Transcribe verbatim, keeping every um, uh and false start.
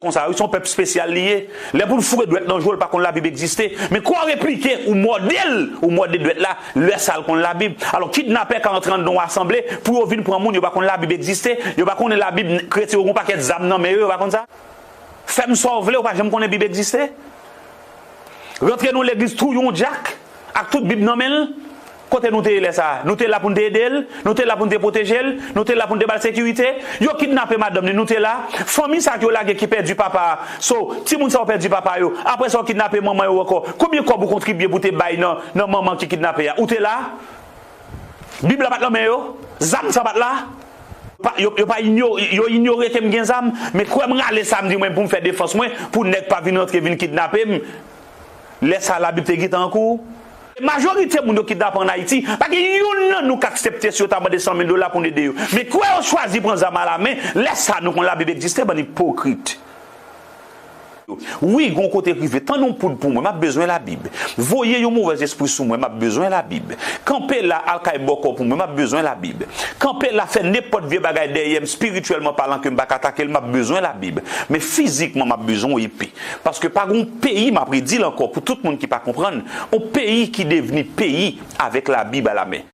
Konsa, wi, se yon pèp espesyal li ye. Lè pou l foure dwèt nan je w, l pa konn Labib egziste. Men kou w replike, ou mòde l, ou mòde dwèt la, lè sa a l konn Labib. Alò, kidnapè ka antre anndan yon asanble, pou yo vin pran moun, yo pa konn Labib egziste, yo pa konnen Labib, kretyen yo gen yon pakèt zam nan men yo, yo pa konn sa. Fè m sa w vle, ou pa janm konnen Bib egziste. Rantre nan yon legliz, touye yon dyak, ak tout Bib nan men l. Kote nou te ye lè sa a? Nou te la pou n te ede l? Nou te la pou n te pwoteje l? Nou te la pou n te ba l sekirite? Yo kidnape madanm li, nou te la? Fanmi sa a ke yo lage ki pèdi papa a, so, timoun sa yo pèdi papa yo, apre sa yo kidnape manman yo ankò. Konbyen kòb ou kontribye pou te bay nan, nan manman ki kidnape a? Ou te la? Bib la pa t nan men yo? Zam sa pa t la? Pa, yo, yo pa inyore, yo inyore ke m gen zam, men kwè m rale sa m di mwen pou m fè defans mwen, pou nèg pa vin rantre, vin kidnape m. Lè sa a Labib te gentan an kou. Majorite moun yo kidnape ann Ayiti, pa gen youn nan nou k aksepte si yo ta mande san mil dola pou n ede yo. Men kwè yo chwazi pran zam alamen, lè sa a nou konn Labib egziste, bann ipokrit. Wi, gon kote rive, tann yon poud pou mwen, m ap bezwen Labib. Voye yon movèzespri sou mwen, m ap bezwen Labib. Kanpe la, al kay bòkò pou mwen, m ap bezwen Labib. Kanpe la, fè nenpòt vye bagay dèyè m, espirityèlman palan, ke m pa ka atake l, m ap bezwen Labib. Men fizikman, m ap bezwen yon epe. Paske pa gon peyi, m ap redi l ankò, pou tout moun ki pa konprann, yon peyi ki devni peyi avèk Labib alamen.